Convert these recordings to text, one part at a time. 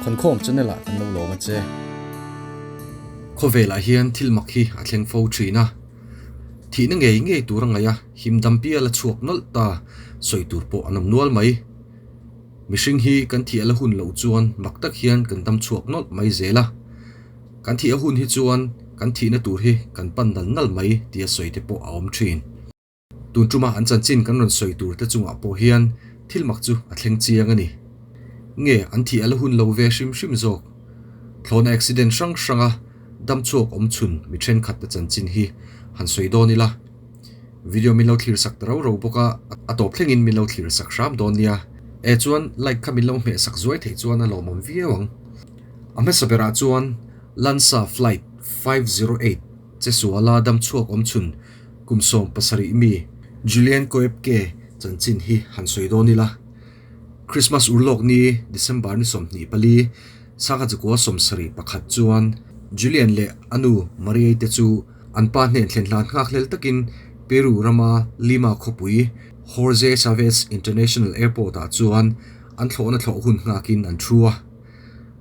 Khawnkhawm channel ah kan lo lawm a che. Khawvelah hian thil mak hi a thleng fo thin a, thihna ngei ngei tur a ngaih a, him dam pial a chhuak nawlh ta sawi tur pawh an awm nual mai. Mihring hi kan thih a la hun loh chuan mak tak hian kan dam chhuak nawlh mai zel a, kan thih a hun hi chuan kan thihna tur hi kan pan nal nal mai tia sawi te pawh a awm thin. Tun tuma an chanchin kan rawn sawi tur te chungah pawh hian thil mak chu a thleng chiang a ni. Nge an thih a la hun lo ve hrim hrim zawk? Thlawhna accident hrang hranga dam chhuak awm chhun mi thenkhat te chanchin hi han sawi dawn ila. Video min lo thlir sak ta ro ro bawk a, a tawp thlengin min lo thlir sak hram dawn nia. E chuan like kha min lo hmeh sak zuai theih chuan a lawmawm viau ang. A hmasa berah chuan Lansa Flight 508 che suala dam chhuak awm chhun Kum 17 mi Julian Koepke chanchin hi han sawi dawn ila. Christmas urlawk ni December ni 24, sangha chakua 71 chuan Julian leh a nu Maria'i te chu an pa hnen thlen hlan nghak hlel takin Peru rama Lima khawpui Jorge Chavez International Airport ah chuan an thlawhna thlawh hun nghakin an thu a.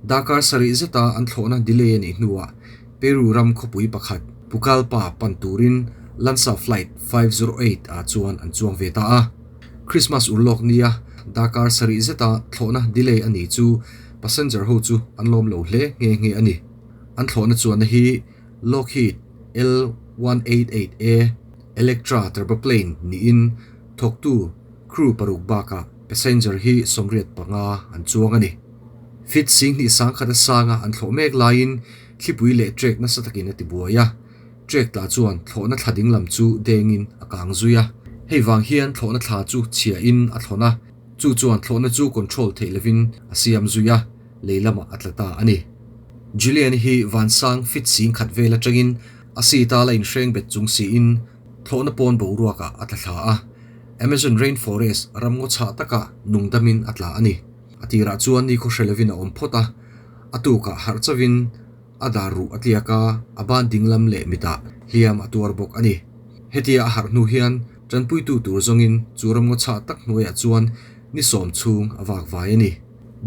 Darkar sarih zeta an thlawhna delay a nih hnuah Peru ram khawpui pakhat Pucallpa pan turin Lansa Flight 508 ah chuan an chuang ve ta a. Christmas urlawk nia darkar sarih zeta thlawhna delay a ni chu passenger ho chu an lawm lo hle nghe nghe a ni. An thlawhna chuanna hi Lockheed L-188A Electra turboplane niin thawktu crew paruk bakah passenger hi 85 an chuang a ni. Fit 2100 a sanga an thlawh mek laiin thlipui leh trek nasa takin a ti buai a, trek tla chuan thlawhna thla ding lam chu dengin a kang zui a. Hei vang hian thlawhna thla chu chhiahin a thlawn a, chu chuan thlawhna chu control theih lovin a siam zui a, lei lamah a tla ta a ni. Julian hi vansang fit 10,000 vel atangin a seat a la inhreng bet chung siin thlawhna pawn boruakah a tla thla a, Amazon rainforest ramngaw chhah takah nungdamin a tla a ni. A tirah chuan ni khawhre lovin a awm phawt a, a tukah harh chauhin a dar ruh a tliak a, a ban dinglam leh mitah hliam a tuar bawk a ni. Hetia a harh hnu hian tanpuitu tur zawngin chu ramngaw chhah tak hnuaiah chuan ni sawm chhung a vak vai a ni.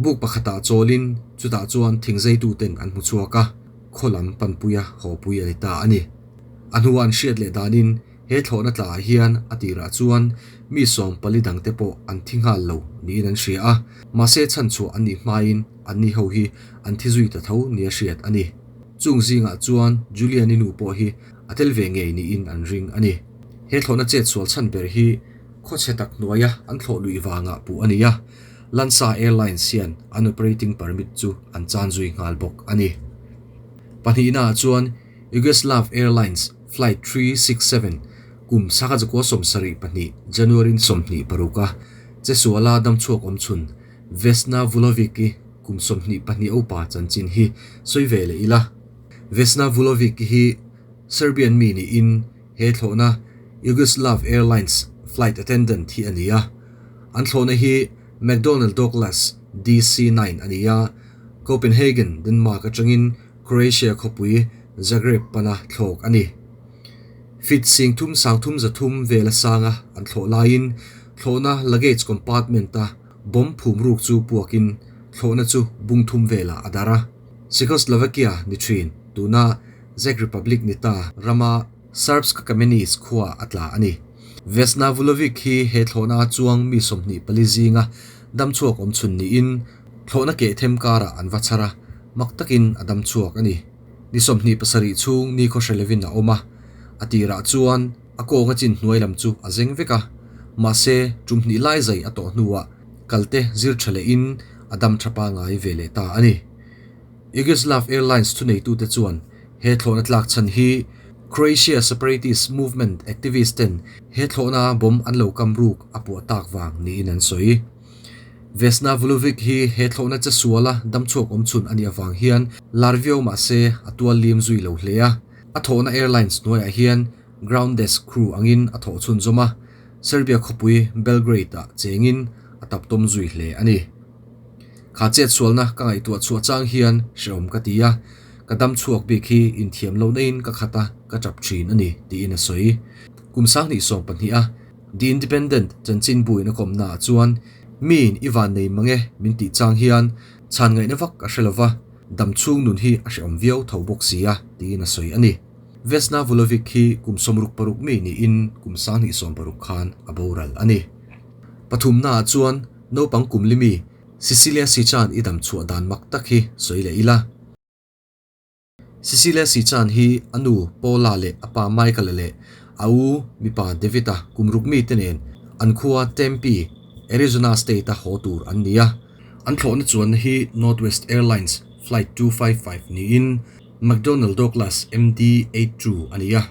Buk pakhatah chawlin chutah chuan thingzeituten an hmu chhuak a, khaw lam panpuia hawpui a ni ta a ni. A hnua an hriat leh danin He thlawhna tlaah hian a tirah chuan mi 14 dangte pawh an thi nghal lo niin an hria a, mahse chhanchhuah an nih hmain anni ho hi an thi zui ta tho nia hriat a ni. Chung zingah chuan Julian-i nu pawh hi a tel ve ngei niin an ring a ni. He thlawhna chet sual chhan ber hi khawchhe tak hnuaia an thlawh luih vangah puh a ni a, Lansa Airlines hian an operating permit chu an chan zui nghal bawk a ni. Pahnihnaah chuan Yugoslav Airlines Flight 367 kum 1972 January 26 a chesuala damchhuak awm chhun Vesna Vulovic-i kum 22 upa chanchin hi sawi ve leh ila. Vesna Vulovic-i hi Serbian mi niin he thlawhna Yugoslav Airlines flight attendant hi a ni a. An thlawhna hi McDonnell Douglas DC-9 a ni a, Copenhagen, Denmark atangin Croatia khawpui Zagreb pana thlawk a ni. Fit 3300 vela sanga an thlawh laiin thlawhna luggage compartment-a bomb phum ruk chu puakin thlawhna chu bung thum velah a dar a. Czechoslovakia ni thin, tuna Czech Republic ni ta rama Srpska Kamenice khua a tla a ni. Vesna Vulovic hi he thlawhna chuang mi 24 zinga damchhuak awm chhun niin thlawhna keh them karah an va chhar a, mak takin a dam chhuak a ni. Ni 27 chhung ni khaw hre lovin a awm a, a tirah chuan a kawnga chin hnuai lam chu a zeng vek a, mahse tum hnih lai zai a tawh hnuah kalte zir tha lehin a dam tha pangai ve leh ta a ni. Yugoslav Airlines thuneitute chuan he thlawhna tlak chhan hi Croatia separatist movement activist ten he thlawhna bomb an lo kam ruk a puah tak vang niin an sawi. Vesna Vulovic hi he thlawhna che suala damchhuak awm chhun a nih avang hian lar viau mah se a tual lim zui lo hle a. A thawhna airlines hnuaiah hian ground desk crew angin a thawh chhunzawm a, Serbia khawpui Belgrade-ah chengin a taptawm zui hle a ni. Kha chet sualna ka ngaihtuah chhuah chang hian hrehawm ka ti a, ka damchhuak bik hi inthiam lo naiin ka khat a, ka tap thin a ni, tiin a sawi. Kum 2012 a. The Independent chanchinbuin a kawmnaah chuan, Miin i van nei mang e min tih chang hian Chhan ngaihna vak a hre lo va, dam chhung nun hi a hrehawm viau tho bawk si a, tiin a sawi a ni. Vesna Vulovic hi kum 66 mi niin kum 2016 khan a boral a ni. Pathumnaah chuan naupang kum li mi Cecilia Sichan i dam chhuah dan mak tak hi sawi leh ila. Cecilia Sichan hi a nu Paula leh a pa Michael-a leh a u mipa David-a kum ruk mite nen an khua Tempe, Arizona State-a haw tur an ni a. An thlawhna chuanna hi Northwest Airlines Flight 255 niin McDonnell Douglas MD-82 a ni a.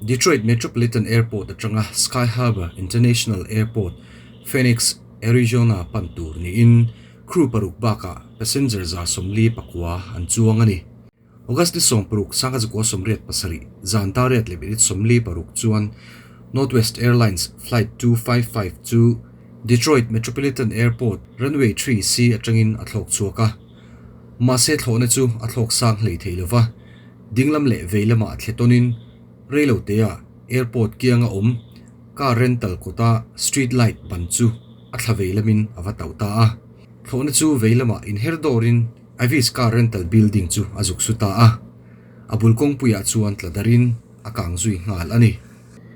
Detroit Metropolitan Airport atanga Sky Harbor International Airport, Phoenix, Arizona pan tur niin Crew paruk bakah passenger 149 an chuang a ni. August ni 16, 1987, zan dar riat leh minute 46 chuan Northwest Airlines Flight 255 chu Detroit Metropolitan Airport runway 3C atangin a thlawk chhuak a. Mahse thlawhna chu a thlawk sang hlei thei lova, dinglam leh vei lamah thle tawnin reiloteah airport kianga awm car rental kawta street light ban chu a thla vei lamin a va tauh ta a. Thlawhna chu vei lamah inher dawrin Avis car rental building chu a zuk su ta a. A bul kawngpuiah chuan tla darin a kang zui nghal a ni.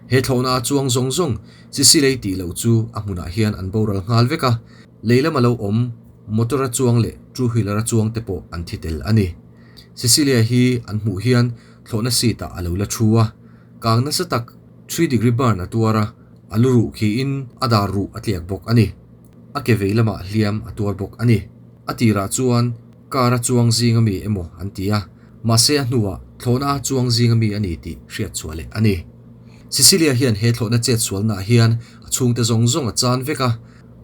He thlawhna a chuang zawng zawng Sicily tih loh chu a hmunah hian an boral nghal vek a, lei lama lo awm motor a chuang leh two wheeler a chuang te pawh an thi tel a ni. Cecilia hi an hmuh hian thlawhna seat ah a lo la thu a, kang nasa tak three degree burn a tuar a, a lu ruh khiin a dar ruh a tliak bawk a ni. A ke vei lamah hliam a tuar bawk a ni. A tirah chuan car a chuang zing ami emaw an ti a, mahse a hnuah thlawhna a chuang zing ami a ni tih hriat chhuah leh a ni. Cecilia hian he thlawhna chet sualnaah hian a chhungte zawng zawng a chan vek a,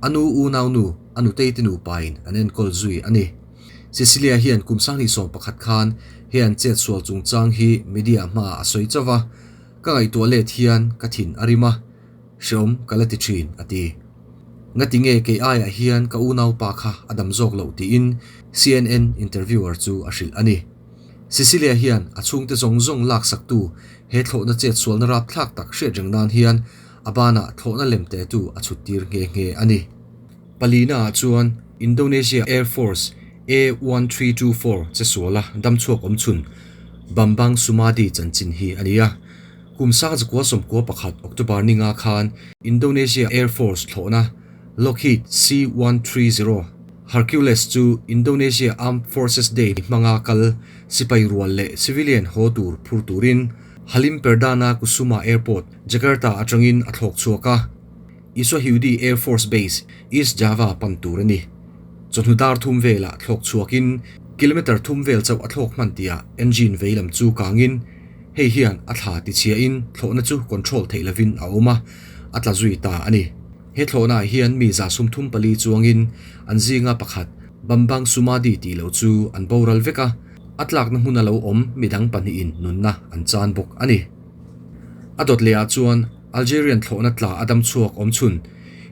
a nu unaunu, a nutei te nupain an enkawl zui a ni. Cecilia hian kum 2011 khan he an chet sual chungchang hi media hmaah a sawi chauh va, Ka ngaihtuah let hian ka thin a rim a, hreawm ka la ti thin, a ti. Ngati nge kei aiah hian ka unaupa kha a dam zawk loh tiin CNN interviewer chu a hrilh a ni. Cecilia hian a chhungte zawng zawng laksaktu he thlawhna chet sualna rapthlak tak hriat reng nan hian a banah thlawhna lem tetu a chhut tir nghe nghe a ni. Palina ah chuan Indonesia Air Force A1324 che suala damchhuak awmchhun Bambang Sumadi chanchin hi a ni a. Kum 1991 October ninga khan Indonesia Air Force thlawhna Lockheed C-130 Hercules chu Indonesia Armed Forces Day hmanga kal sipai rual leh civilian haw tur phur turin Halim Perdana Kusuma Airport, Jakarta atangin a thlawk chhuak a. Iswahyudi Air Force Base, East Java pan tur a ni. Chawhnu dar thum velah thlawk chhuakin kilometre thum vel chauh a thlawk hman tihah engine vei lam chu kangin hei hian a thla tichhiahin thlawhna chu control theih lovin a awm a, a tla zui ta a ni. He thlawhnaah hian mi 34 chuangin an zinga pakhat Bambang Sumadi tih loh chu an boral vek a, a tlakna hmuna lo awm midang pahnihin nunna an chan bawk a ni. A dawt lehah chuan Algerian thlawhna tla a dam chhuak awm chhun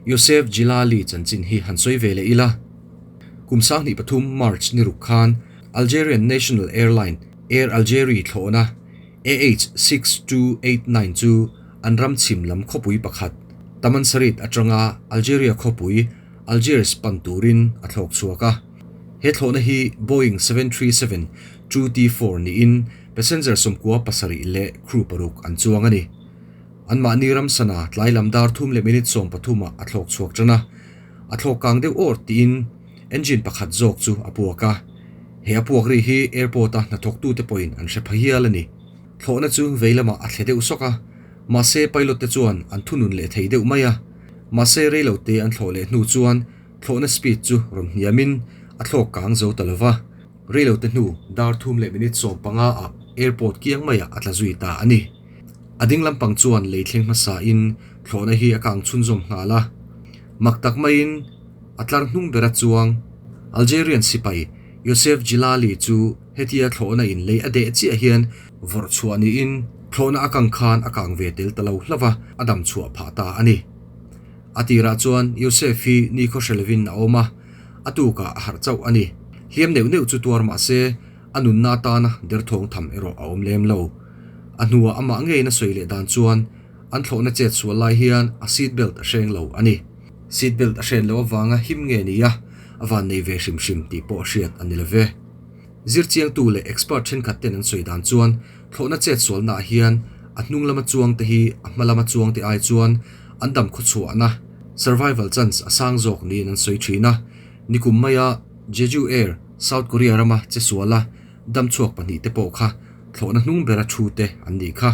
Youssef Djilali chanchin hi han sawi ve leh ila. Kum 2003 March ni ruk khan Algerian national airline Air Algerie thlawhna AH6289 chu an ram chhim lam khawpui pakhat Tamansarit atanga Algeria khawpui Algiers pan turin a thlawk chhuak a. He thlawhna hi Boeing 737-2T4 niin passenger 97 leh crew paruk an chuang a ni. Anmahni ram sana tlai lam dar thum leh minute 13 ah a thlawk chhuak tan a, a thlawk kang deuh awr tiin engine pakhat zawk chu a puak a. He a puak ri hi airport a hnathawktute pawhin an hre pha hial a ni. Thlawhna chu vei lamah a thle deuh sawk a, mahse pilot te chuan an thunun leh thei deuh mai a. Mahse reilo te an thlawh leh hnu chuan thlawhna speed chu rawn hniamin a thlawk kang zo ta lova. Reilo te hnu dar thum leh minute 15 ah airport kiang maiah a tla zui ta a ni. A ding lampang chuan lei thleng hmasa in thlawhna hi a kang chhunzawm nghal a. Mak tak maiin a tlar hnung bera chuang Algerian sipai Youssef Djilali chu hetia thlawhna in lei a deh chiah hian vawrh chhuah niin thlawhna a kang khan a kang ve tel ta lo hlauh a, a dam chhuah phah ta a ni. A tirah chuan Youssef hi nikhaw hre lovin a awm a, a tukah a harh chauh a ni. Hliam neuh neuh chu tuar mah se a nunna atana derthawng tham erawh a awm lem lo. A hnuah amah ngeiin a sawi leh dan chuan an thlawhna chet sual lai hian a seat belt a hreng lo a ni. Seat belt a hren loh avanga him nge ni a, a vannei ve hrim hrim tih pawh hriat a ni lo ve. Zirchiangtu leh expert thenkhat ten an sawi dan chuan thlawhna chetsualnaah hian a hnung lama chuangte hi a hma lama chuangte ai chuan an dam khawchhuahna, survival chance, a sang zawk niin an sawi thin a. Nikum maia Jeju Air, South Korea rama chesuala damchhuak pahnihte pawh kha thlawhna hnung bera thu te an nih kha.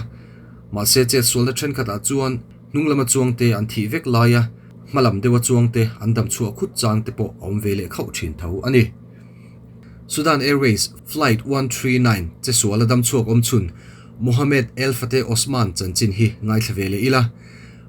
Mahse chetsualna thenkhatah chuan hnung lama chuangte an thih vek laia hma lam deuha chuangte an damchhuah khut chang te pawh a awm ve leh khauh thin tho a ni. Sudan Airways Flight 139 chesuala damchhuak awm chhun Mohamed El Fateh Osman chanchin hi ngaithla ve leh ila.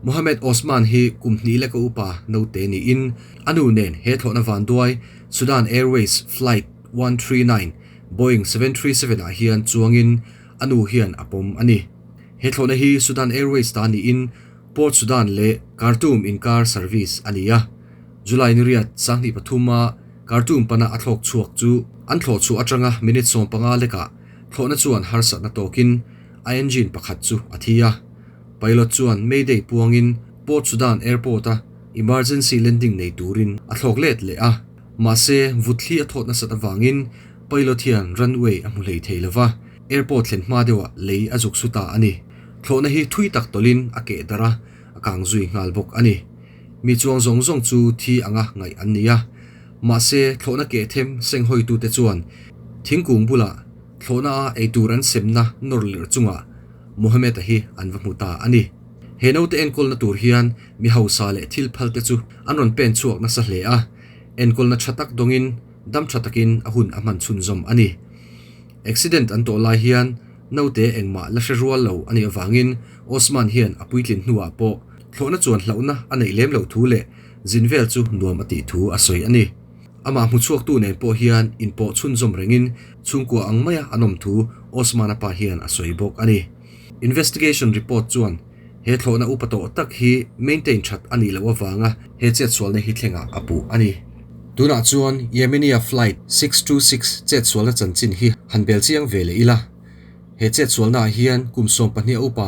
Mohamed Osman hi kum hnih leka upa naute niin a nu nen he thlawhna vanduai Sudan Airways Flight 139 Boeing 737 ah hian chuangin a nu hian a pawm a ni. He thlawhna hi Sudan Airways ta niin Port Sudan leh Khartoum inkar service a ni a. July ni riat 2003 a Khartoum pana a thlawk chhuak chu an thlawh chhuah atanga minute 15 lekah thlawhna chuan harsatna tawkin a engine pakhat chu a thi a. Pilot chuan Mayday puangin Port Sudan Airport a emergency landing nei turin a thlawk let leh a. Mahse, vutthli a thawt nasat avangin pilot hian runway a hmu hlei thei lova, airport thlen hma deuhah lei a zuk su ta a ni. Thlawhna hi thui tak tawlhin a keh darh a, a kang zui nghal bawk a ni. Mi chuang zawng zawng chu thi anga ngaih an ni a. Mahse, thlawhna keh them senghawitute chuan thingkung bulah thlawhna a eitur an semna nawr lirh chungah Mohammed-a hi an va hmu ta a ni. He naute enkawlna tur hian mi hausa leh thil phal te chu an rawn pen chhuak nasa hle a, enkawlna tha tak dawngin dam tha takin a hun a hman chhunzawm a ni. Accident an tawh lai hian naute engmah la hre rual lo a nih avangin Osman hian a puitlin hnuah pawh thlawhna chuan hlauhna a neih lem loh thu leh zin vel chu nuam a tih thu a sawi a ni. Amah hmuchhuaktu nen pawh hian inpawh chhunzawm rengin chhungkua ang maia an awm thu Osman-a pa hian a sawi bawk a ni. Investigation report chuan he thlawhna upa tawh tak hi maintain that a nih loh avanga he chetsualna hi thlengah a puh a ni. Tunah chuan Yemenia Flight 626 chetsualna chanchin hi han bel chiang ve leh ila. He chetsualnaah hian kum 12 a upa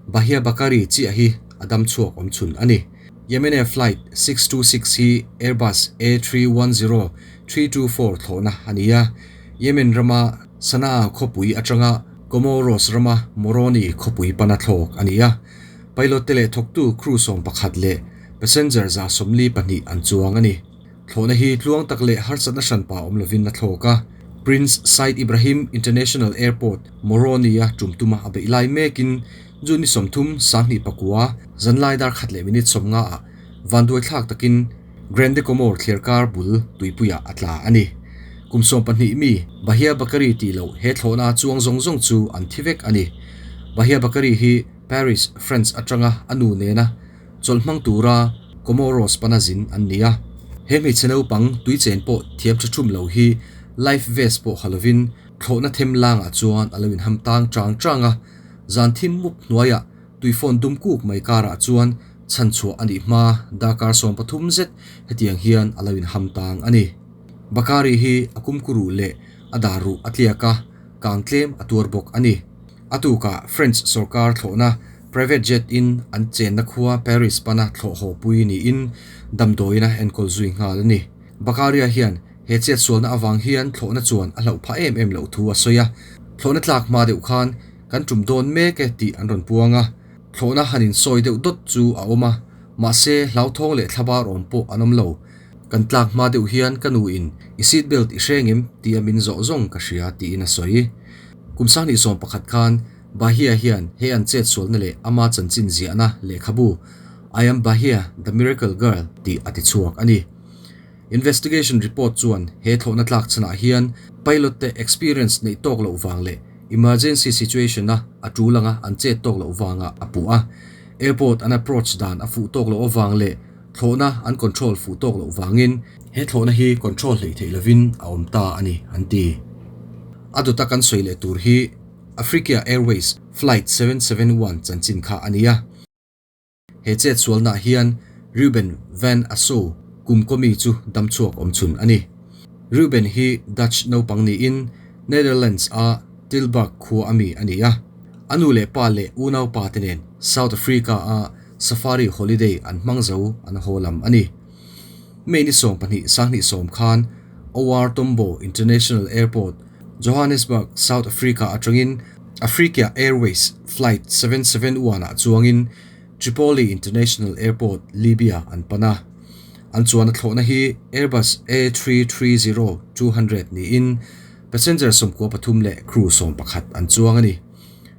Bahia Bakari chiah hi a dam chhuak awm chhun a ni. Yemenia Flight 626 hi Airbus A310 324 thlawhna a ni a, Yemen rama Sanaa khawpui atanga Comoros rama Moroni khawpui pana thlawk a ni a, pilot te leh thawktu crew 11 leh passenger 142 an chuang a ni. Thlawhna hi tluang tak leh harsatna hranpa awm lovin a thlawk a, Prince Said Ibrahim International Airport, Moroni-a tum tuma a beih lai mekin June ni 30, 2009, zanlai dar khat leh minute 50 ah vanduai thlak takin Grande Comore thliarkar bul tuipuiah a tla a ni. Kum 12 mi Bahia Bakari tih loh he thlawhna chuang zawng zawng chu an thi vek a ni. Bahia Bakari hi Paris, France atanga a nu nena chawlh hmang tura Comoros pana zin an ni a. He hmeichhe naupang tui chen pawh thiam tha thum lo hi life vest pawh ha lovin thlawhna them langah chuan a lo inham tang chang chang a. Zan thim mup hnuaiah tuifawn dum kuk mai karah chuan chhanchhuah a nih hma darkar 13 zet hetiang hian a lo inham tang a ni. Bakari hi a kumkuruh leh a dar ruh a tliak a, kang tlem a tuar bawk a ni. A tukah French sorkar thlawhna private jet in an chenna khua Paris pana thlawh haw pui niin damdawiin a enkawl zui nghal a ni. Bakaria hian he chetsualna avang hian thlawhna chuan a hlauh phah em em loh thu a sawi a, thlawhna tlak hma deuh khan kan tum dawn mek e tih an rawn puang a, thlawhna han insawi deuh dawt chu a awm a, mahse hlauthawng leh thlabar awm pawh an awm lo. Kan tlak hma deuh hian ka nu in i seat belt i hreng em tia min zawh zawng ka hria tiin a sawi. Kum 2011 khan Bahia hian he an chetsualna leh ama chanchin ziahna lehkhabu I am Bahia, the Miracle Girl tih a ti chhuak a ni. Investigation report chuan he thlawhna tlak chhanah hian pilot te experience neih tawk loh vang leh emergency situation a a tul anga an chet tawk loh vangah a puh a. Airport an approach dan a fuh tawk loh avang leh thlawhna an control fuh tawk loh vangin he thlawhna hi control hleih theih lovin a awm ta a ni, an ti. A dawta kan sawi leh tur hi Afriqiyah Airways Flight 771 chanchin kha a ni a. He chetsualnaah hian Reuben van Assou kum kawmi chu damchhuak awm chhun a ni. Reuben hi Dutch naupang niin Netherlands a Tilburg khua a mi a ni a. A nu leh pa leh unaupa te nen South Africa a safari holiday an hmang zo an haw lam a ni. May ni 12 2010 khan OR Tambo International Airport, Johannesburg, South Africa atangin Afriqiyah Airways Flight 771 ah chuangin Tripoli International Airport, Libya an pan a. An chuan a thlawhna hi Airbus A330-200 niin passenger 13 leh crew 11 an chuang a ni.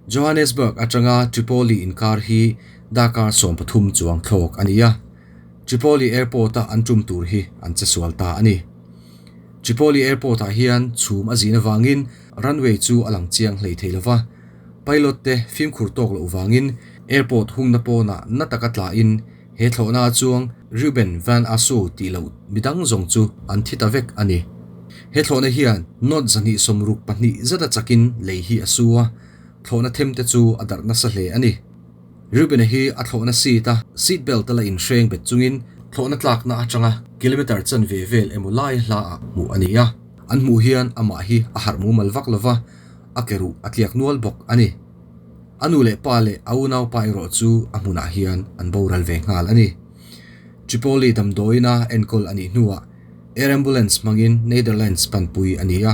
Johannesburg atanga Tripoli inkar hi darkar 13 chuang thlawk a ni a. Tripoli Airport-a an tum tur hi an che sual ta a ni. Tripoli Airport-ah hian chhum a zin avangin runway chu a lang chiang hlei thei lova, pilot te fimkhur tawk loh vangin airport hungna pawnah na taka tlain he thlawhna a chuang Reuben Van Asu tih loh midang zawng chu an thi ta vek a ni. He thlawhna hian knot 162 zeta chakin lei hi a su a, thlawhna them te chu a darh nasa hle a ni. Reuben-a hi a thlawhna seat a seat belt a la inhreng bet chungin thlawhna tlakna atanga kilometre chanve vel emaw lai hlaah hmuh a ni a. An hmuh hian amah hi a harh mumal vak lova, a ke ruh a tliak nual bawk a ni. A nu leh pa leh a unaupa erawh chu a hmunah hian an boral ve nghal a ni. Tripoli damdawiina enkawl a nih hnuah air ambulance hmangin Netherlands panpui a ni a.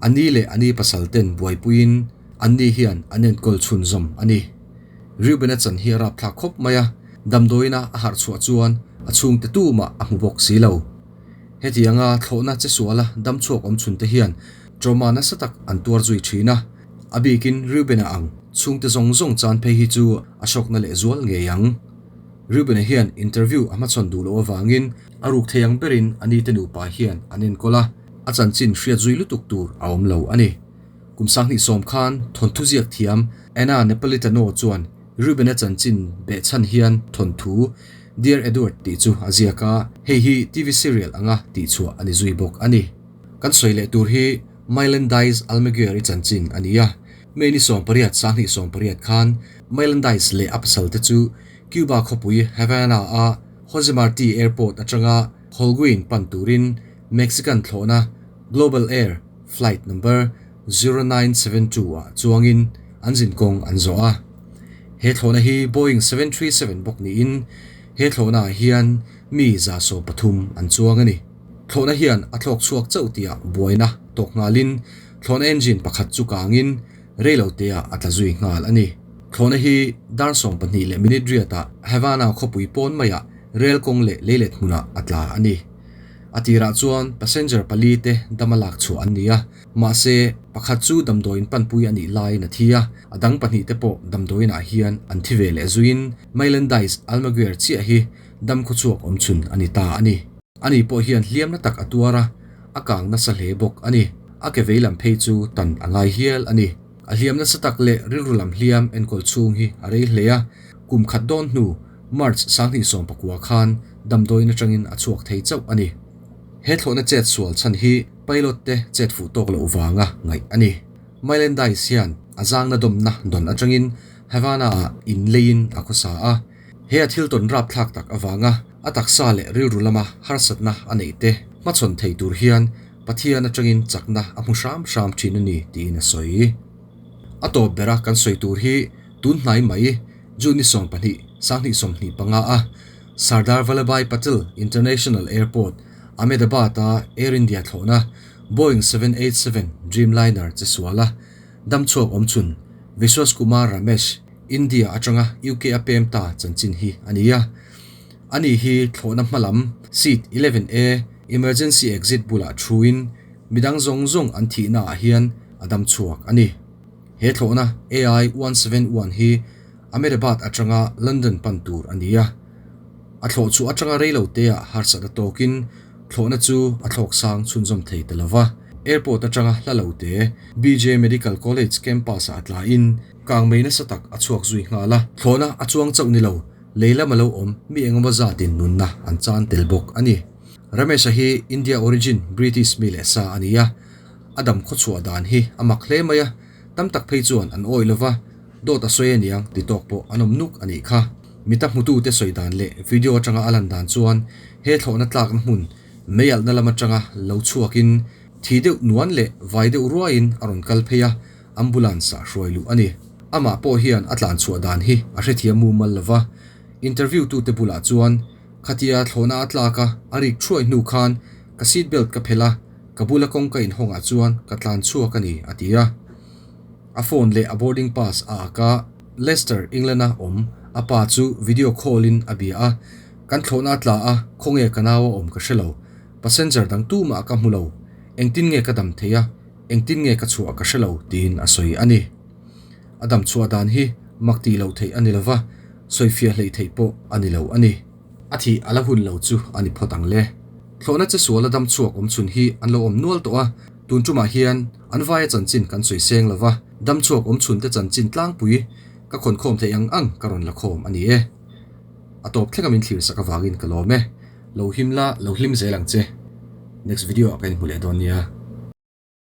A ni leh a ni pasal ten buaipuiin anni hian an enkawl chhunzawm a ni. Reuben-a chan hi a rapthlak khawp mai a, damdawiina a harh chhuah chuan a chhungte tumah a hmu bawk si lo. Hetianga thlawhna che suala dam chhuak awm chhunte hian trauma nasa tak an tuar zui thin a, a bikin Reuben-a ang chhungte zawng zawng chan phei hi chu a hrawkna leh zual ngei ang. Reuben-a hian interview a hmachhawn duh loh avangin a ruk thei ang berin a nite nupa hian an enkawl a, a chanchin hriat zui lutuk tur a awm lo a ni. Kum 2010 khan thawnthu ziak thiam Anna Napolitano chuan Reuben-a chanchin behchhan hian thawnthu Dear Edward tih chu a ziak a, hei hi TV serial anga tihchhuah a ni zui bawk a ni. Kan sawi leh tur hi Mylandize Almaguer-i chanchin a ni a, May ni 18 2018 khan Mylandize leh a pasal te chu Cuba khawpui Havana-a Jose Marti Airport atanga Holguin pan turin Mexican thlawhna Global Air Flight number 0972 ah chuangin an zinkawng an zawh a. He thlawhna hi Boeing 737 bawk niin he thlawhna ah hian mi 113 an chuang a ni. Thlawhna hian a thlawk chhuak chauh tihah buaina tawk nghalin thlawhna engine pakhat chu kangin reilote ah a tla zui nghal a ni. Thlawhna hi dar 12 leh minute riatah Havana khawpui pawn maiah rel kawng leh leilet hmunah a tla a ni. A tirah chuan passenger pali te dam a lak chhuah an ni a, mahse pakhat chu damdawiin panpui a nih laiin a thi a, a dang pahnih te pawh damdawiin ah hian an thi ve leh zuiin Mylandize Almaguer chiah hi dam khawchhuak awm chhun a ni ta a ni. Ani pawh hian hliamna tak a tuar a, a kang nasa hle bawk a ni. A ke vei lam phei chu tan a ngai hial a ni. A hliam nasa tak leh rilru lam hliam enkawl chhung hi a rei hle a, kum khat dawn hnu March 2019 khan damdawiin atangin a chhuak thei chauh a ni. He thlawhna chet sual chhan hi pilot te chet fuh tawk loh vanga ngaih a ni. Mylandize hian a zangna dawmna dawn atangin Havana-ah in leiin a khawsa a. He a thil tawn rapthlak tak avanga a taksa leh rilru lama harsatna a neih te hmachhawn thei tur hian Pathian atangin chakna a hmu hram hram thin a ni tiin a sawi. A tawp bera kan sawi tur hi tun hnai mai June ni 12, 2025 a Sardar Vallabhbhai Patel International Airport, Ahmedabad-a Air India thlawhna Boeing 787 Dreamliner che sual a, damchhuak awm chhun Vishwas Kumar Ramesh, India atanga UK a pem ta chanchin hi a ni a. Ani hi thlawhna hmalam seat 11A emergency exit bulah thuin midang zawng zawng an thihna ah hian a damchhuak a ni. He thlawhna AI 171 hi Ahmedabad atanga London pan tur a ni a. A thlawh chu atanga reilo te ah harsat a tawkin thlawhna chu a thlawk sang chhunzawm thei ta lova. Airport atanga hla lo te BJ Medical College campus ah tlain kangmei nasa tak a chhuak zui nghal a. Thlawhna a chuang chauh ni lo, lei lama lo awm mi engemaw zatin nunna an chan tel bawk a ni. Ramesh-a hi India origin British mi leh sa a ni a. A dam khawchhuah dan hi a mak hle mai a, tam tak phei chuan an awih lova, dawt a sawi aniang ti tawk pawh an awm nuk a nih kha. Mita hmutute sawi dan leh video atanga a lan dan chuan he thlawhna tlakna hmun meialhna lam atanga lo chhuakin thi deuh nuan leh vai deuh ruaiin a rawn kal phei a, ambulance ah hruai luh a ni. Amah pawh hian a tlan chhuah dan hi a hrethiam mumal lova, interview tute bulah chuan. Khatia thlawhna a tlak a, a rik thuai hnu khan ka seat belt ka phelh a, ka bula kawngka inhawngah chuan ka tlan chhuak a ni, a ti a. A phone leh a boarding pass a ak a, Leicester, England-a awm a pa chu video call-in a bia a, Kan thlawhna a tla a, khawnge ka nau a awm ka hre lo. Passenger dang tumah ka hmu lo. Engtin nge ka dam thei a, engtin nge ka chhuah ka hre lo, tiin a sawi a ni. A dam chhuah dan hi mak tih loh theih a ni lo va, sawifiah hleih theih pawh a ni lo a ni. A thih a la hun lo chu a ni phawt ang le. Thlawhna che suala dam chhuak awm chhun hi an lo awm nual tawh a, tun tumah hian an vaia chanchin kan sawi seng lo va, dam chhuak awm chhunte chanchin tlangpui ka khawnkhawm theih ang ang ka rawn la khawm a ni e. A tawp thleng a min thlir sak avangin ka lawm e. Lo him la, lo hlim zel ang che. Next video ah ka inhmu leh dawn nia.